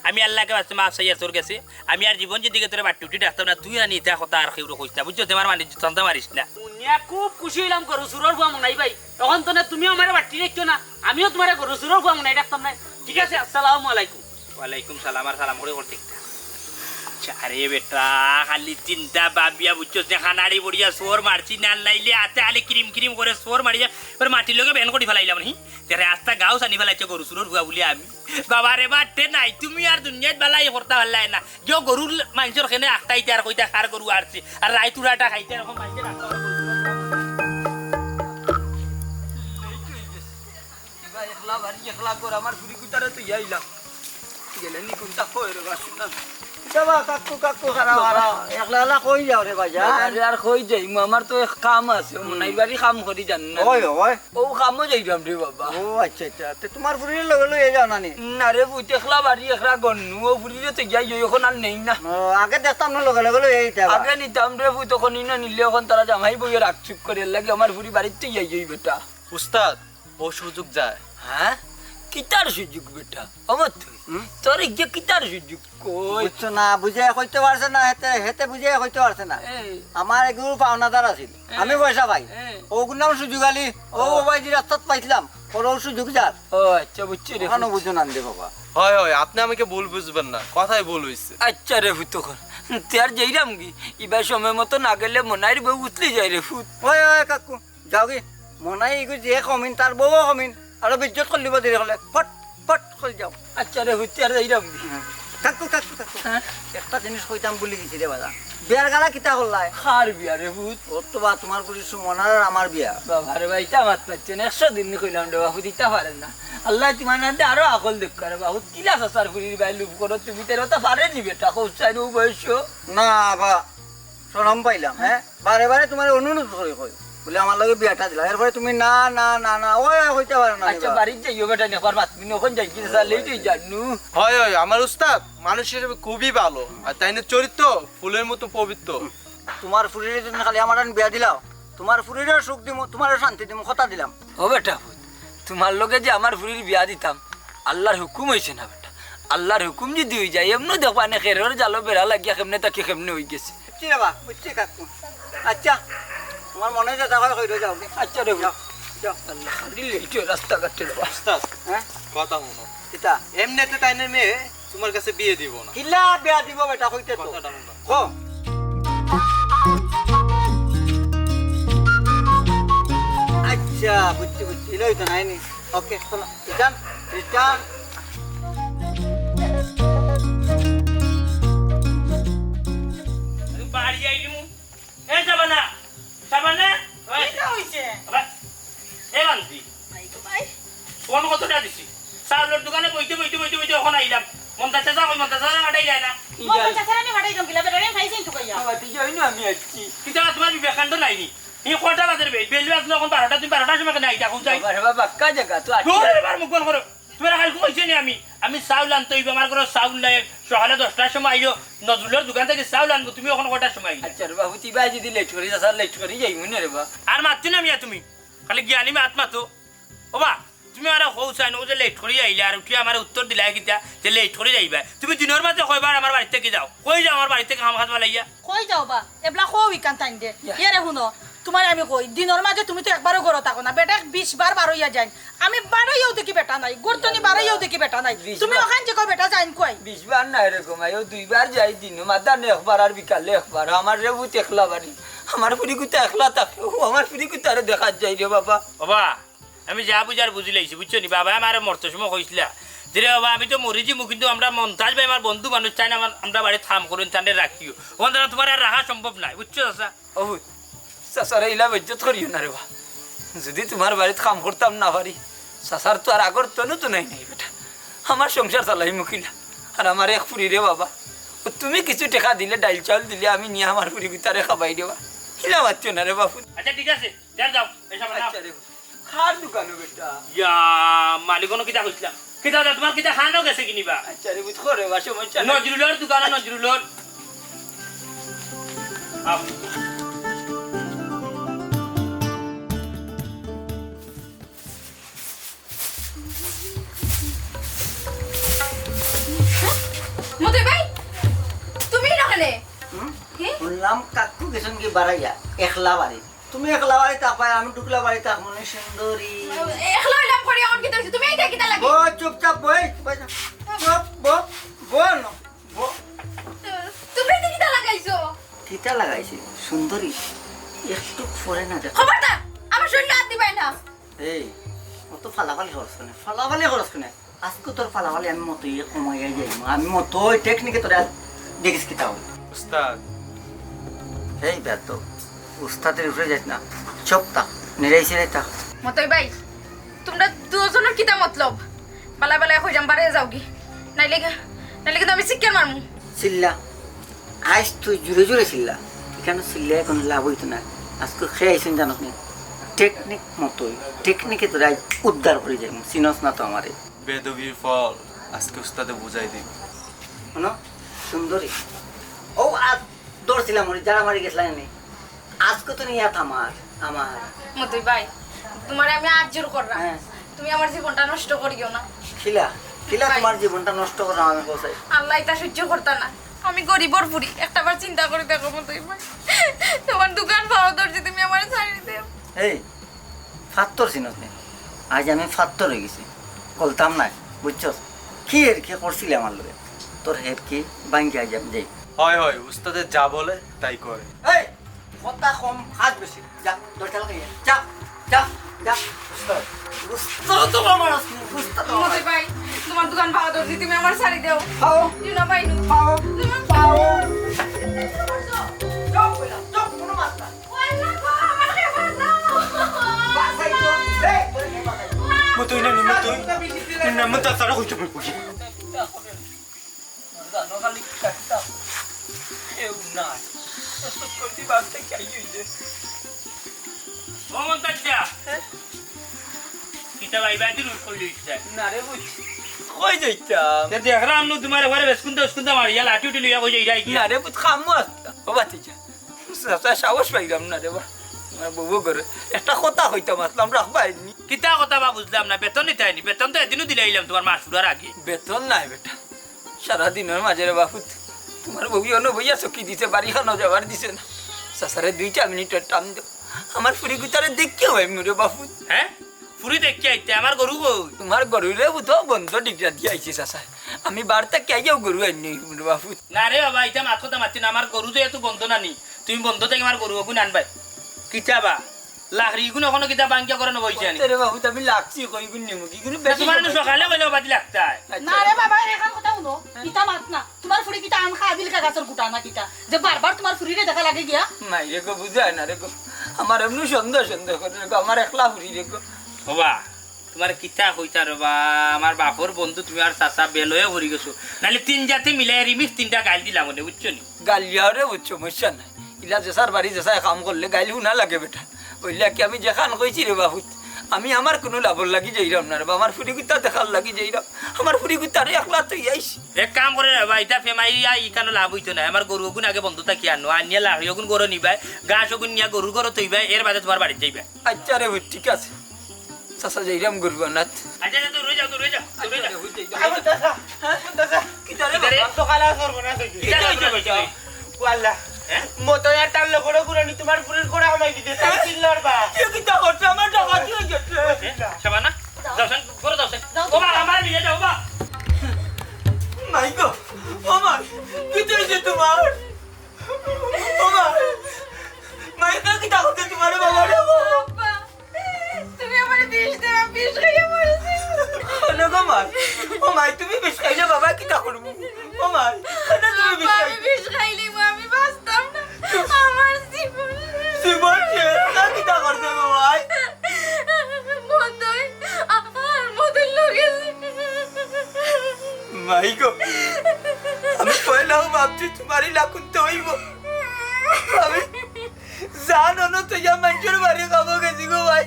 আমি আল্লাহকে বাঁচতে মাফ চাইয়ার তোর গেছে। আমি আর জীবন জিন্দেগি তোরে বাট্টি উঠি ডাকতাম না, তুই আর নিতা কথা আর কেউরে কইস না, বুঝছস? তুমার মানে চন্দা মারিস না। শুনিয়া খুব খুশি অইলাম গরু চুরর ফুয়া মনাই ভাই। অখন তনে তুমিও আমারে বাট্টি ডাকিও না, আমিও তুমারে গরু চুরর ফুয়া মনাই ডাকতাম না। ঠিক আছে, আসসালামু আলাইকুম। ওয়ালাইকুম সালাম, আর সালাম করে করতে একটা। আরে বেটা, খালি চিন্তা ভাবিয়া বুঝছস নি, খানাড়ি বড়িয়া চোর মারছি না, নাইলে আতে খালি কিরিম কিরিম করে চোর মারিয়া এবার মাটির লগে বেন করি ফেলাইলাম নি। তে রাস্তা গাও সানি ফেলাইছে গরু চুরর ফুয়া বুলি আমি। বাবা রে বা, তে নাই, তুমি আর দুনিয়াত বালাই করতা পারলায় না। গিয়ে গরুর মাংসর খেনে আখটাইতে আর কইতা কার গরু আরছে, আর রাইত উড়াটা খাইতে এরকম মাংসের আখটা। ইবা একলা বাড়ি, একলা ঘর, আমার ফুরি কুতারে তো ইয়াইলাম। গেলে নি কুন্তা কই রে বাসু না। ইতা বা কাকু, কাকু, খারা, খারা। একলা একলা কই যাও রে ভাইজান? আরে আর কই যাইমু, আমার তো এক কাম আছে, হুম। মনাই বাড়ি কাম করি জান না। ওই, ওই। ও কামো যাইরাম রে বাবা। ও আচ্ছা, আচ্ছা। তে তুমার ফুরিরে লগে লইয়া যাও না নি? না রে পুত, একলা বাড়ি, একলা ঘর নু, ও ফুরিরে তো যাই, ওই অখন আর নেই না। ও, আগে দেখতাম না, লগে লগে লইয়া যাইতা বা। আগে নিতাম রে পুত, অখন ইনো নিলে অখন তারা জামাই বউয়ে রাগ চুপ করে, এর লাগি আমার ফুরি বাড়িত তো যাই, ওই বেটা। উস্তাদ, ও সুযোগ যায়। হ্যাঁ? কিতার সুযোগ বেটা? অমর তুই? হুম? তোর ইগে কিতার সুযোগ? কই? বুঝছো না, বুঝে কইতে পারছে না, হেতে, হেতে বুঝে কইতে পারছে না। এই। আমার এগু পাওনাদার আছিল। এই। আমি পয়সা পাই। এই। ওগুর নাম সুযোগ আলী। ও ও। ভাই যে রাস্তাত পাইছিলাম, ওর ও সুযোগ যার। ও আচ্ছা, বুঝছি রে। ওখানে বুঝো না দে বাবা। হয়, হয়, আপনি আমাকে ভুল বুঝবেন না, কথাই ভুল হইছে। আচ্ছা রে ফুত, তখন তে আর যাইরাম কি? ইবার সময় মতো না গেলে মনাইর বউ উতলি যায় রে ফুত। ওই, ওই কাকু, যাও গি, মনাই ইগু যে কমিন, তার বউও কমিন, আরো বেইজ্জত করিলিবো দেরি করলে, ফট, ফট করি যাও। আচ্ছা রে, হুইতে আর যাইরাম। হুম। কাকু, কাকু, কাকু। হ্যাঁ? একটা জিনিস কইতাম ভুলি গেছি রে বাবা। বিয়ার গালা কিতা করলায়? কার বিয়া রে পুত? ওর তো বা তুমার ফুরি সুমনার আর আমার বিয়া। বাবা রে বা, ইতা মাত পাইছে না, একশো দিন নি কইলাম রে বাপু, দিতা পারে না। আল্লায় তুমার নাতে আরো আকল দেউক্কা রে বাপু, কিলা চাচার ফুরির বায় লুপ করো তুমি, তেরো তো পারে নি বেটা, কও চাই ও বয়স। না বা, শরম পাইলাম, হ্যাঁ? বারে বারে তুমারে অনুরোধ করি কই, বুলে, "আমার লগে বিয়াটা দিলাও।" এরপরে তুমি না, না, না, না, ওই, ওই, কইতে পারো না, আচ্ছা, বাড়িত যাইও বেটা, নি একবার মাত, তুমি অখন যাই কি, স্যার, লেট অই যার নু। হয়, হয়, আমার উস্তাদ মানুষ হিসেবে খুবই ভালো, আর তাইনর চরিত্র ফুলের মতো পবিত্র। তুমার ফুরিরে তুমি খালি আমার আন বিয়া দিলাও, তুমার ফুরিরেও সুখ দিমু, তুমারেও শান্তি দিমু, কথা দিলাম। ও বেটা পুত, তুমার লগে যে আমার ফুরির বিয়া দিতাম, আল্লার হুকুম অইছে না বেটা। আল্লার হুকুম যদি অই যায়, এমনে দেখবা নে খেরর জালো বেড়া লাগিয়া কেমনে থাকি কেমনে অই গেছে। বুঝছি রে বা, বুঝছি কাকু। আচ্ছা, তুমার মনে যেটা কয় কইরো যাও। আচ্ছা রে, যাও, যাও। আল্লাহ, খালি লেট অয় রাস্তাঘাটে রে বা। উস্তাদ, হ্যাঁ? কথা হুনো। কিতা? এমনেতে তাইনর মেয়ে তুমার কাছে বিয়া দিবো না। কিলা বিয়া দিবো বেটা, কইতে তো। কথাটা হুনো। কও। আচ্ছা, বুঝছি, বুঝছি। ইলাউ তো নায় নি। ওকে, চলো। Return, return. আমি বাড়ি যাইমু। এ, শাবানা! শাবানা! ওই! কিতা অইছে? আবার, এ, বান্তি। ভাই গো ভাই। ফোন কতটা দিছি? চাউলর দোকানে বইতে, বইতে, বইতে, বইতে অখন আইলাম। মন্তাজ চাচা কই? মন্তাজ চাচা পাঠাই যায় না। মন্তাজ চাচারে আমি পাঠাইতাম কিলা, বেটারে আমি পাইছি কিন্তু কইয়া। বাবা, তুই যাই না, আমি আইছি। কিতা তুমার বিবেকানন্দ নাই নি? ই কয়টা বাজের বেল? বেল বাজলো অখন বারোটা, তুমি বারোটার সময় কেনে আইতা, কও চাই? বাবা রে বাবা, বাক্কা জাগা, তুই আটটা। দূর, এবার মুখ বন্ধ করো। তুমারে কাইল কইছি নি আমি? আমি চাউল আনতে অইবো, আমার ঘরো চাউল নাই। সকালে দশটার সময় আইও, নজরুলর দোকান থাকি চাউল আনবো, তুমি অখন কয়টার সময় আইলায়? আচ্ছা রে বাফুত, ইবায় যুদি লেট করি, চাচা লেট করি যাইমু নে রে বা। আর মাতিও না মিয়া তুমি, খালি জ্ঞানী মাত মাতো। ও বা, তুমি আমারে কও চাইন, অউ যে লেট করি আইলায় আর উঠি আমারে উত্তর দিলায় কিতা যে লেট করি যাইবায়। তুমি দিনর মাঝে কয়বার আমার বাড়ি থাকি যাও, কই যাও আমার বাড়ি থাকি কাম কাজ ফালাইয়া? কই যাও বা? এবলা কও ইখান তাইনরে। ইয়া। ইয়ারে হুনো, তুমারে আমি কই, দিনর মাঝে তুমি তো একবারও ঘরো থাকো না, বেটায় বিশ বার বারইয়া যাইন। আমি বারইয়াও দেখি বেটা নাই, ঘর তনে বারইয়াও দেখি বেটা নাই। বিশ তুমি বার। অখান যে কও বেটা যাইন কই? বিশ বার নায় রে গো মাই, অউ দুইবার যাই দিনো, মাদানে একবার আর বিকালে একবার। আমার রে পুত একলা বাড়ি, আমার ফুড়িগুতা একলা থাকে, অউ আমার ফুড়িগুতারে দেখাত যাই রে বাবা। বাবা, আমি যা বুঝার বুঝিলাইছি, বুঝছো নি? বাবায় আমারে মরতে সময় কইছিলা যে, "রে বাবা, আমি তো মরি যিমু, কিন্তু আমরার মন্তাজ ভাই আমার বন্ধু মানুষ, তাইন আমার, আমরার বাড়িত কাম করইন, তানরে রাখিও।" অখন তারা তুমারে আর রাখা সম্ভব নায়, বুঝছো চাচা? ও, চাচারে ইলা বেইজ্জত করিও না রে বা। যুদি তুমার বাড়িত কাম করতাম না পারি, চাচার তো আর আগর তনু তো নাই নাই বেটা। আমার সংসার চালাইমু কিলা? আর আমার এক ফুড়ি রে বাবা, অউ তুমি কিছু টেকা দিলে, ডাইল চাউল দিলে আমি নিয়া আমার ফুড়িগুতারে খাবাই রে বা। ইলা মাতিও না রে বাফুত। আচ্ছা, ঠিক আছে। যাও, যাও, এই সামনে আও। আচ্ছা রে, কার দোকানো বেটা? ইয়া, মালিক অনো কিতা কইছিলাম? কিতা দা, তুমার কিতা খানো গেছে কিনি বা? আচ্ছা রে, বুঝ করে বা, সমস্যা নাই। নজরুলর দোকানো, নজরুলর। আও। মতই ভাই, তুমি না কেনে? হুম? কি? হুনলাম কাকু গেছইন গি বারাইয়া, একলা বাড়ি। তুমি একলা বাড়ি থাকবায়, আমি ঢুকলা বাড়ি থাকমু নি সুন্দরী। একলা অইলাম পরে অখন কিতা অইছে? তুমি ইটা কিতা লাগি? বো, চুপচাপ বো, এই, বো, চুপ, বো, বো না, বো। তুমি ইটা কিতা লাগাইছো? কিতা লাগাইছি? সুন্দরী, একটু পরে না দেখ। খবরদার, আমার শরীরে আত দিবায় না। এই, অত ফালাফালি করছ কেনে? ফালাফালি করছ কেনে? আইজকু তোর ফালাফালি আমি মতই কমাইয়া যাইমু। আমি মতই টেকনিকে তোরে আজ দেখিস কিতা অয়। উস্তাদ। এই বেয়াদব, উস্তাদের উপরে যাইস না। চুপ থাক, নিরাই সিরাই থাক। মতই ভাই, তুমরা দুইওজনর কিতা মতলব? বালা বালা কইরাম বারে যাওগি। নাইলে, নাইলে কিন্তু আমি চিক্কার মারমু। চিল্লা। আইজ তুই জুরে জুরে চিল্লা। ইখানো চিল্লাইয়া কুনু লাভ অইতো নায়। আইজকু কে আইছইন জানস নি? টেকনিক মতই। টেকনিকে তোরে আইজ উদ্ধার করি যাইমু। চিনস না তো আমারে। বেয়াদবির ফল আইজকু উস্তাদে বুঝাই দিবো। হুনো, সুন্দরী। অউ আত ধরছিলাম ওরে, জাড়া মারি গেছলা এনে। আইজকু তো নিয়াত আমার, আমার। মতই ভাই, তুমারে আমি আত জোর কররাম। হ্যাঁ। তুমি আমার জীবনটা নষ্ট করিও না। কিলা? কিলা ভাই। তুমার জীবনটা নষ্ট কররাম আমি কও চাই? আল্লায় ইতা সইজ্য করতা না। আমি গরিবর ফুড়ি, একটাবার চিন্তা করি দেখো মতই ভাই। তুমার দুখান পাও ধরছি, তুমি আমারে ছাড়ি দেও। এই, ফাত্তর চিনস নি? আইজ আমি ফাত্তর অইগেছি। গলতাম নায়, বুঝছস? কি এর কি করছিলি আমার লগে? তোর হের কি ভাঙ্গি আইজ আমি যাই। হয়, হয়, উস্তাদে যা বলে তাই করে। এই, কথা কম, কাজ বেশি। যা, দরজা লাগাই যা। যা, যা, যা। উস্তাদ, উস্তাদ তো আমার আজকে, উস্তাদ তো আমার। মতই ভাই, তুমার দুখান পাও ধরছি, তুমি আমারে ছাড়ি দেও। পাও। দিও না ভাই, নু। পাও। তুমি পাও। চুপ কইলাম, চুপ, কুনু মাত না। ও আল্লাহ গো, আমারে বাঁচাও। বাঁচাই তো, এই, তোরে কে বাঁচাই? মতই না, মতই। না, মতই, তারা কইতে পারবো কি? জানো খালি একটা। কেউ নাই। সত্যি বাঁচতে চাই হইছে। ও মন্তাজ দা। হ্যাঁ? কিতা ভাই, ভাই, তুই রুশ কই যাইতে? না রে, বুঝ। কই যাইতাম? তে দেখরাম নু তুমার ঘরে বেসকুন্দা, বেসকুন্দা মারিয়া লাঠি উঠি লইয়া কই যাইরায় কি? না রে, বুঝ, খামু আস্তা। ও বাতি যা। চাচা, সাহস পাইরাম না রে বা। আমার বউও ঘরে। একটা কথা কইতাম আসলাম, রাখবায় নি? কিতা কথা বা বুঝলাম না, বেতন নিতায় নি? বেতন তো এদিনও দিলাইলাম তুমার মাস ফুরার আগে। বেতন নাই বেটা, সারা দিনর মাঝে রে বাফুত, তুমার বউ অনো বইয়া চকি দিছে, বাড়ি খানো যাবার দিছে না। চাচারে দুইটা মিনিটর টাইম দেও, আমার ফুড়িগুতারে দেখিয়া আইমু রে বাফুত। হ্যাঁ? ফুড়ি দেখিয়া আইতে, আমার গরু কই? তুমার গরু রে পুত, বন্ধ ডিগরা দিয়া আইছে চাচায়। আমি বার থাকি আইয়াও গরু আইনি রে বাফুত। না রে বাবা, ইতা মাত কথা মাতি না, আমার গরু যেহেতু বন্ধ না নি, তুমি বন্ধ থাকি আমার গরু অগুন আনবায়। কিতা বা? লাকড়ি ইগুন অখনো কিতা ভাঙ্গিয়া করে নবইছে আনি? তে রে বাফুত, আমি লাগছি, কই ইগুন নিমু, কি ইগুন না, বেশি তুমার সময় সকালে কইলে বাদি লাগতায়। আচ্ছা। না রে বাবা, এখান কথা হুনো, ইতা মাত না। তুমার ফুড়ি কিতা আম খা দিল কা গাছর গুটা না কিতা? যে বারবার তুমার ফুড়িরে দেখা লাগে গিয়া? নাই রে গো, বুঝায় না রে গো। আমার এমনি সন্দেহ সন্দেহ করে রে গো, আমার একলা ফুড়ি রে গো। বাবা, তুমারে কিতা কইতাম রে বা, আমার বাপর বন্ধু তুমি আর চাচা বেলয়ে পড়ি গেছো। নাইলে তিন জাতি মিলাই রিমিক্স তিনটা গাইল দিলাম অনে, বুঝছো নি? গাইলিয়াও রে বুঝ, সমস্যা নাই। ইলা যেসার বাড়ি যেসায় কাম করলে গাইল হুনা লাগে বেটা। অইলে কি আমি যেখান কইছি রে বাফুত, আমি আমার কুনু লাভর লাগি যাইরাম না রে বা, আমার ফুড়িগুতা দেখার লাগি যাইরাম। আমার ফুড়িগুতারে একলা থইয়া আইছি। এক কাম করে রে বা, ইতা ফেমাইয়া ইখানো লাভ অইতো নায়। আমার গরু অগুন আগে বন্দো থাকি আনো, আনিয়া লাহড়ি অগুন গরো নিবায়, ঘাস অগুন নিয়া গরুর গরো থইবায়, এর বাদে তুমার বাড়িত যাইবায়। আচ্ছা রে, ঠিক আছে। চাচা, যাইরাম গরু আনাত। আচ্ছা, আচ্ছা, তুই রয়ে যাও, তুই রয়ে যাও, তুই রয়ে যাও। আচ্ছা, চাচা। হ্যাঁ? চাচা। কিতা রে কিতা রে? বাবা? সকালে আর করবো না দেখি। কিতা কিতা হইছে হইছে বেটা? বেটা? ও আল্লাহ। হ্যাঁ? মতো আর তার লগরে গুরানি তুমার ফুড়ির গোড়া হামাই দিতে, তাই চিল্লার বা। এ কিতা করছে? আমার ডাকাতি অই গেছে। হ্যাঁ? শাবানা, যাও সেন, ঘরো যাও সেন। ও মা, আমার নিয়ে যাও, মা। মাই গো, ও মা, কিতা হইছে তুমার? ও মা, মাই গো, কিতা করছে তুমারে বাবা রে? আব্বা, তুমি আমারে বিষ দেও, আমি বিষ খাইয়া মরি যাই। শোনো গো মা, ও মাই, তুমি বিষ খাইলে বাবা কিতা করবো? ও মাই, কেনে তুমি বিষ আব্বা, খাই- আমি বিষ খাইলে মা, আমি বাঁচতাম না। আমার জীবন। জীবন শেষ, না কিতা করছে গো মাই? মদই, আর মদর লগে। মাই গো, আমি পয়লাও ভাবছি তুমারই লাকুন তো অইবো। আমি জান অনো থইয়া মাইনষর বাড়ি খাবো গেছি গো মাই।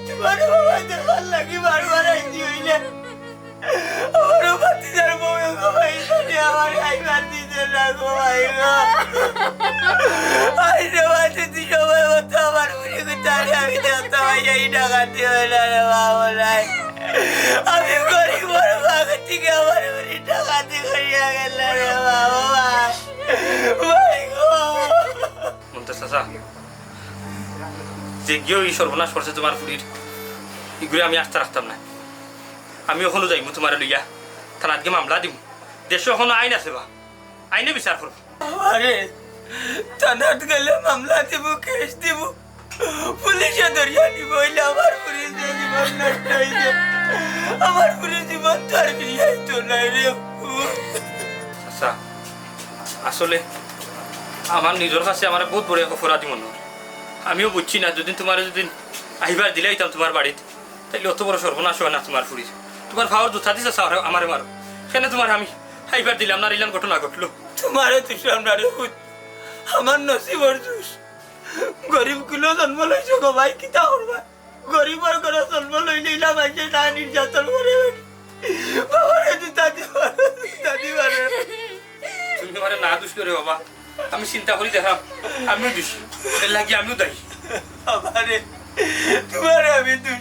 তুমারে বাবা দেখার লাগি বারবার আইছি অইলে। আমারও ভাতিজার বউ গো মাই, জানি আমারে আইবার দিছে না গো মাই গো। আই রে মাই, তুই সময় মতো আমার ফুড়িগুতারে আমি দেখতাম, আই এই ডাকাতি অইল রে বাবা নাই। আমি গরিবর ভাগ থেকে আমার ফুড়ি ডাকাতি করিয়া গেল রে বাবা। মাই গো। মন্তাজ চাচা, যেগিয়ে ই সর্বনাশ করছে তুমার ফুড়ির, ইগুরে আমি আস্তা রাখতাম না। আমি অখনো যাইমু তুমারে লইয়া, থানাত গিয়া মামলা দিমু। দেশো অখনো আইন আছে বা, আইনে বিচার করবো। আরে, থানাত গেলে মামলা দিমু, কেস দিমু, পুলিশে ধরিয়া নিবো, অইলে আমার ফুড়ির যে জীবন নষ্ট অইছে, আমার ফুড়ির জীবন তো আর ফিরিয়া আইতো নায় রে। চাচা, আসলে আমার নিজর কাছে আমারে বউত বড় এক অপরাধী মনো অর। আমিও বুঝছি না, যুদি তুমারে যুদি আইবার দিলাইতাম তুমার বাড়িত, তাইলে অত বড় সর্বনাশ অয় না তুমার ফুড়ির। তুমার পাওর জুতা দি চাচা, আমারে মারো। কেনে তুমারে আমি আইবার দিলাম না, ইলান ঘটনা ঘটলো। তুমারে দুষরাম না রে পুত, আমার নসিবর দুষ। গরিব কুলো জন্ম লইছো গো মাই, কিতা করবা? গরিবর ঘরো জন্ম লইলে ইলা মাইনষে না নির্যাতন করে। বাবারে জুতা দি মারো, জুতা দি মারো। তুমি আমারে না দুষিও রে বাবা, আমি চিন্তা করি দেখরাম, আমিও দুষী, এর লাগি আমিও দায়ী। বাবারে, তুমারে আমি দুষ